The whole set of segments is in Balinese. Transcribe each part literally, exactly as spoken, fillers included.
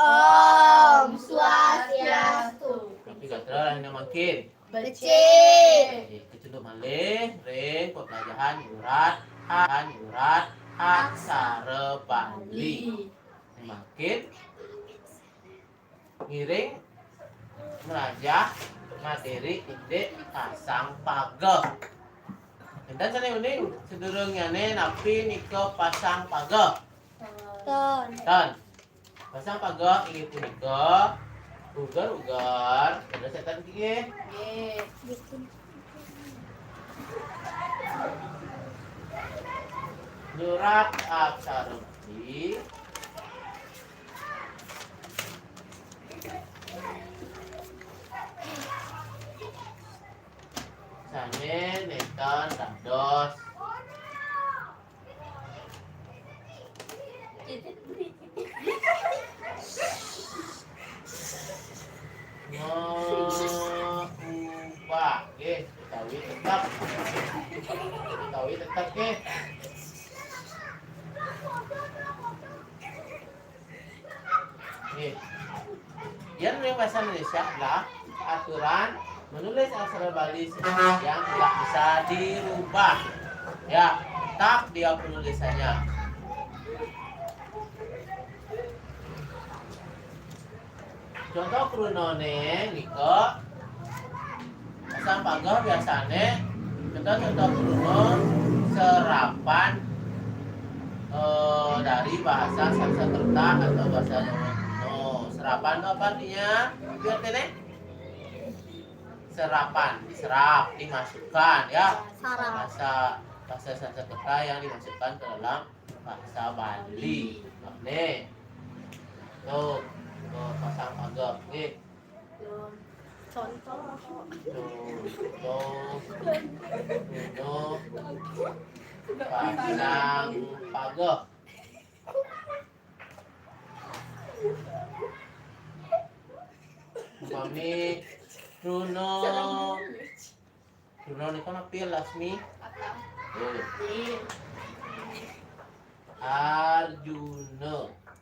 Om Swastiastu. Tapi gatra lain mangkin. Becik. Oke, kacunduk malih ring pepelajahan nyurat, nyurat aksara Bali. Mangkin ngiring mlajah materi indik pasang pageh. Enten sané uning sadurungné napi nika pasang pageh? Ten. Ten. Pasang pageh inggih punika uger-uger, dados enten inggih. Nggih. Nyurat aksara Bali. Sané nénten dados ngubah, nggih, utawi tetep. Utawi tetep, nggih. Nggih. Yén ring basa Indonesia adalah aturan menulis aksara Bali yang tidak bisa dirubah. Ya, tetap dia penulisannya. Contoh krunané nika, pasang pageh biasané contoh-contoh kruna serapan, eh, dari bahasa Sanskerta atau bahasa Jawa kuno. Serapan itu apa artinya? Ibu R T né? Serapan, diserap, dimasukkan, ya. Sarap. Bahasa, bahasa Sanskerta yang dimasukkan ke dalam bahasa Bali. Nih. Tuh, tuh, pasang pageh. Nggih. Contoh. Tuh, tuh. Tuh. Pasang pageh. Upami kruna, kruna nika napi, Lasmi? Tuh. Arjuna.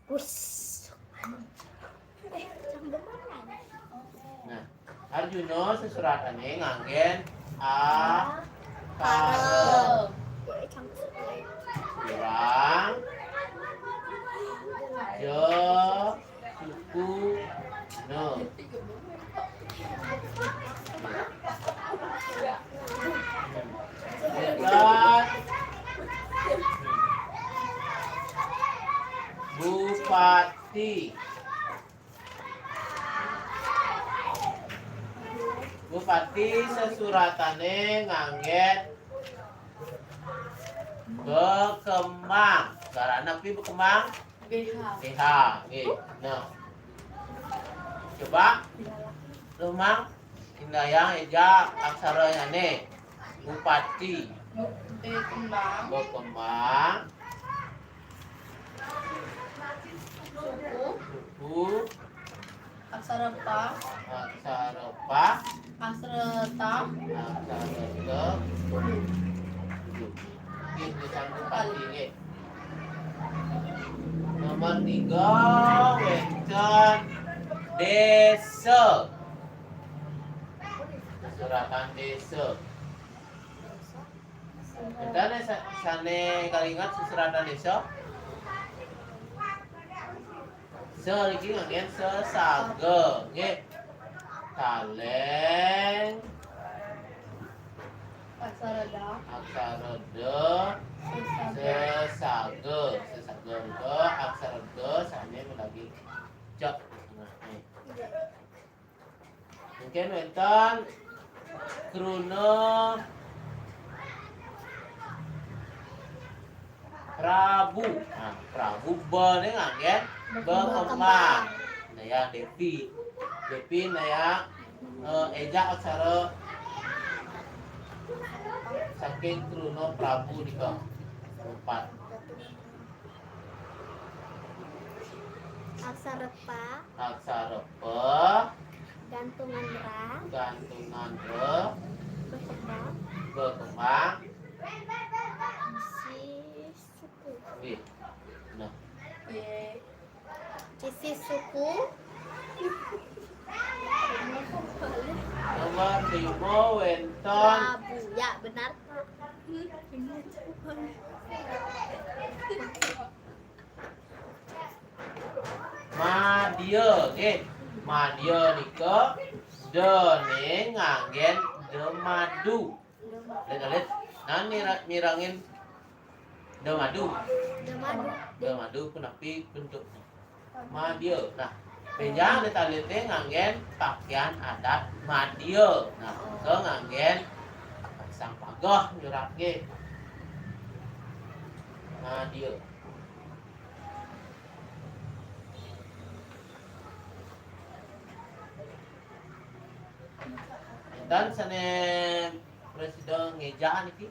Wus. Nah, Arjuna sesuratané nganggén a, kara. Kurang ja, suku, na. Bupati. Bupati sesuratané nganggén bekembang. Suarane napi bekembang? B H. B H, nggih. Nah. Coba. Lumang, indayang éja aksaranyané. Bupati. Bekembang. Bekembang. Suku. Suku. Aksara pa. Aksara pa. Aksara ta. Aksara ta. Nggih, tulisan Bupati, nggih. Nomor tiga, wénten désa. Sesuratan désa. Enten sa-, sané kainget sesuratan désa? Sa niki nganggén sesaga, nggih. Kaleng. Aksara da. Aksara da. Sesaga. Sesaga. Sesaga nika aksara da sané madaging cek. Nah, nggih. Mangkin wénten kruna Prabu. Nah, Prabu ba né nganggén bekembang. Nah, ya, Dévi. Dévi, nah, ya, eh, éja aksara saking kruna Prabu nika. Empat. Aksara pa. Aksara pa. Gantungan ra. Gantungan ra. Bekembang. Bekembang. Isi suku. Nggih. Nah. Ye. Isi Di suku Nomor lima wénten. Prabu. Ya, benar, Pak. Madya, nggih. Madya nika dene nganggén da madu. Alit-alit, nah, mira-, mirengin da madu. Da madu. Da madu punapi bentuknya? Madya. Nah, bénjang alit-alite nganggén pakaian adat madya. Nah, punika nganggén sang pageh nyuratke. Madya. Énten sané prasida ngéja niki?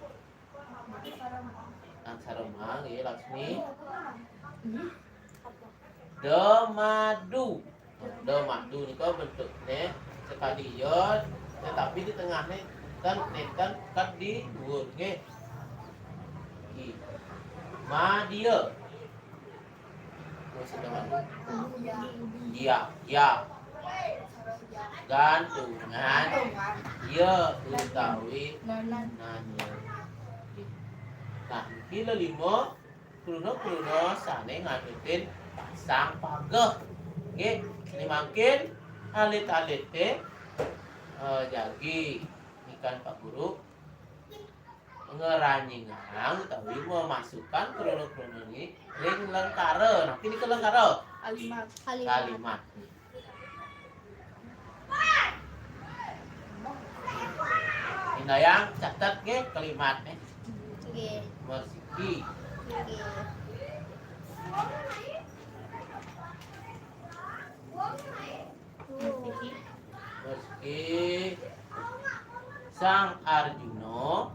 Aksara ma, nggih, Laksmi. Da madu. Da madu nika bentukne sakadi iya, tetapi di tengahne ten, nenten, kat di dhuwur, nggih. Nggih. Madya. Terus ada apa? Ya, ya. Gantungan. Ya, utawi nanya. Nah, niki lelima kruna-kruna sané nganutin sang pageh. Nggih, sane mangkin alit-alite, eh, jagi nikan Pak Guru ngeranyingang utawi memasukkan kruna-kruna niki ring lengkara. Nah, niki lengkara. Kalimat. Kalimat. Kalimat. Indayang catet nggih kalimatne. Nggih. Mersiki. Nggih. Mersiki. Sang Arjuna.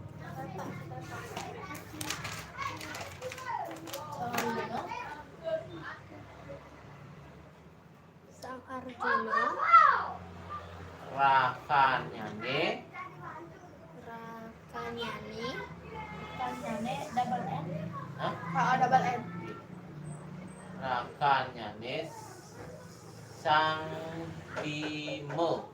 Sang Arjuna. Rakanyane. Rakanyane. Rakanyane double N. Hah? Heeh, double N. Rakanyane Sang Bima.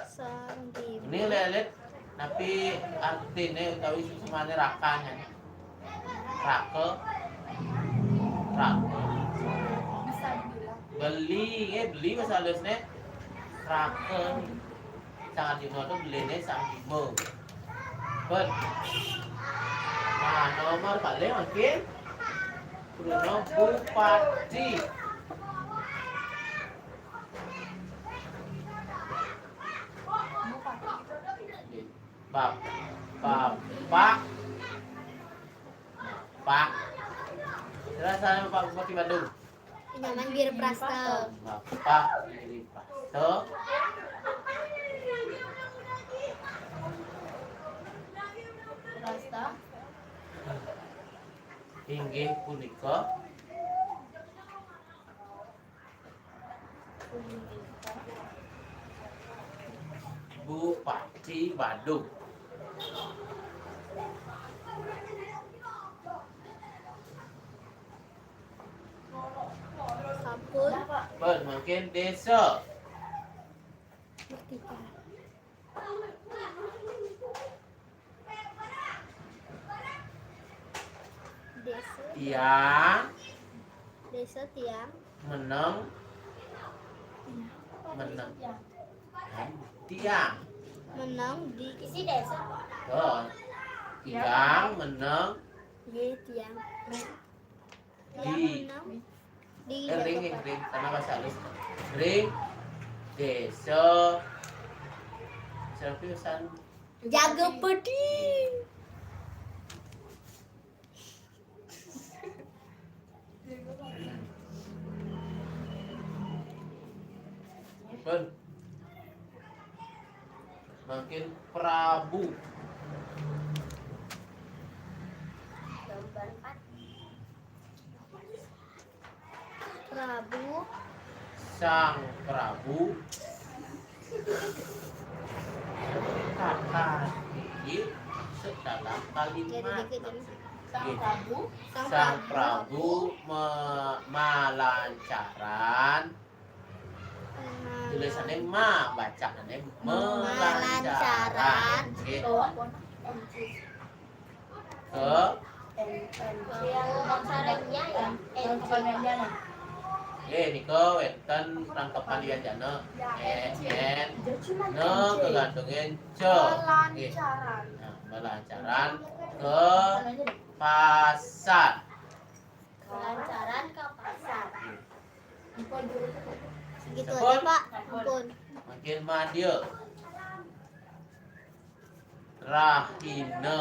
Sang Bima. Ini lelet, napi artine utawi susunane rakanyane? Raka. Raka. Bisa dibilang. Beli, eh, beli bahasa halusnya. Raka. Sang Arjuna itu beline Sang Bima. Pun. Nah, nomor paling mungkin Bruno Bupati. Bap-, bapak. Pak. Terus saya Bapak Bupati Badung. Nyaman Giri Prasta. Bapak Giri Prasta. Prasta. Inggih punika. Bupati Badung. Sampun. Pun, mungkin desa. Merdeka. Desa. Tiang. Desa Tiang. Meneng. Meneng. Tiang. Meneng di isi desa. Oh. Tiang meneng. Nggih, Tiang. Di. Di eh, ring, ring, karena bahasa halus. Ring desa. Siapa pesan? Jaga pedih. Pun. Mungkin Prabu. Prabu. Sang Prabu. Kata niki masuk dalam kalimat. Jadi dikit ini. Sang Prabu me- malancaran. Tulisannya ma, bacaannya melancaran. Oke. Ke Oke, nika wénten rangkepan wianjana. N, N, ne kagandungan ce. Oke. Nah, melancaran ke pasar. Melancaran ke pasar. Segitu aja, Pak. Ampun. Makin madya. Rahina.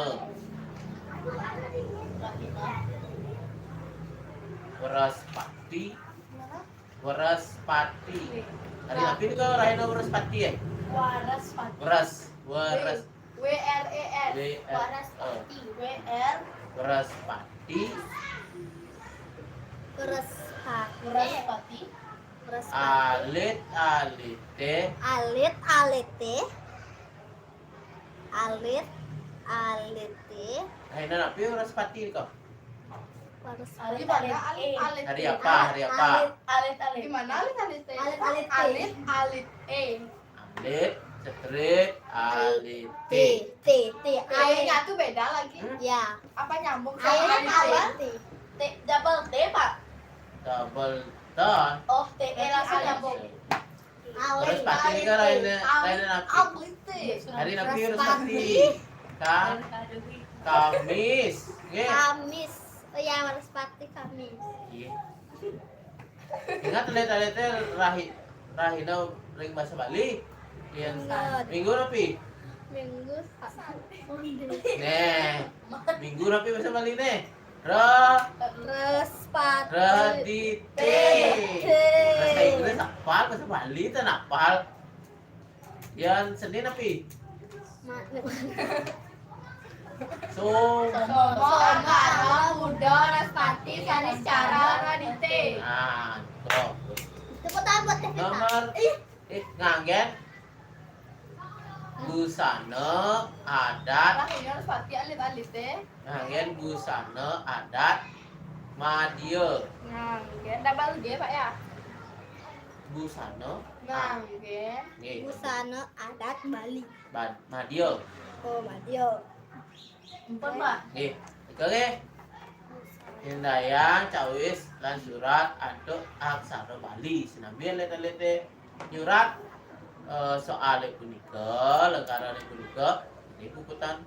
Wraspati. Wraspati. Hari apa itu rahina Wraspati ya? Wraspati. Wras, Wras. W R E S. W R E S. Wraspati. W R. Wraspati. Wraspati. Wraspati. Wraspati. Alit, alite. Alit, alite. Alit, alite. Rahina napi Wraspati kok? Wraspati. Hari apa? Hari apa? Alit, alit. Gimana alit, alit? Alit, alit. Alit, alit. E. Alit, cetrik, alite. T, T, T. T-nya tuh beda lagi. Hmm? Ya. Apa nyambung sama alit, alite? T, double T, Pak. Double T. Oh, T E langsung nyambung. Wraspati kan lain, lain napi? Hari napi Wraspati? Ka-, Kamis. Nggih. Kamis. Oh ya, Wraspati Kamis. Iya. Ingat, alit-alit téh rahi-, rahina ring basa Bali. Yén Minggu. Minggu napi? Minggu. Nah, Minggu napi basa Bali nih? Re-, Wraspati. Redité. Bahasa Inggris apal, bahasa Bali teu apal. Yén Senin napi? Ma-, Sum. Soma, Karo, Buda, Wraspati, Saniscara, Radité. Nah, tuh. Tepuk tangan buat Teh Vita. Nomor, eh, nganggén busana adat. Lah, ini Wraspati alit-alit téh. Nganggén busana adat madya. Nganggén double G, Pak, ya? Busana. Nganggén. Nggih. Busana adat Bali. Ba-, madya. Oh, madya. Ampun, Pak. Nggih. Nika nggih. Indayang cawis lan surat antuk aksara Bali. Sinambi alit-alit nyurat, eh, soalé punika, lengkarané punika, nika puputang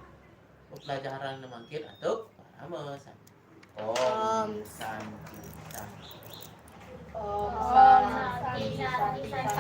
pelajaran mangkin antuk parama santi. Om Santi, Santi. Om Santi, Santi, Santi.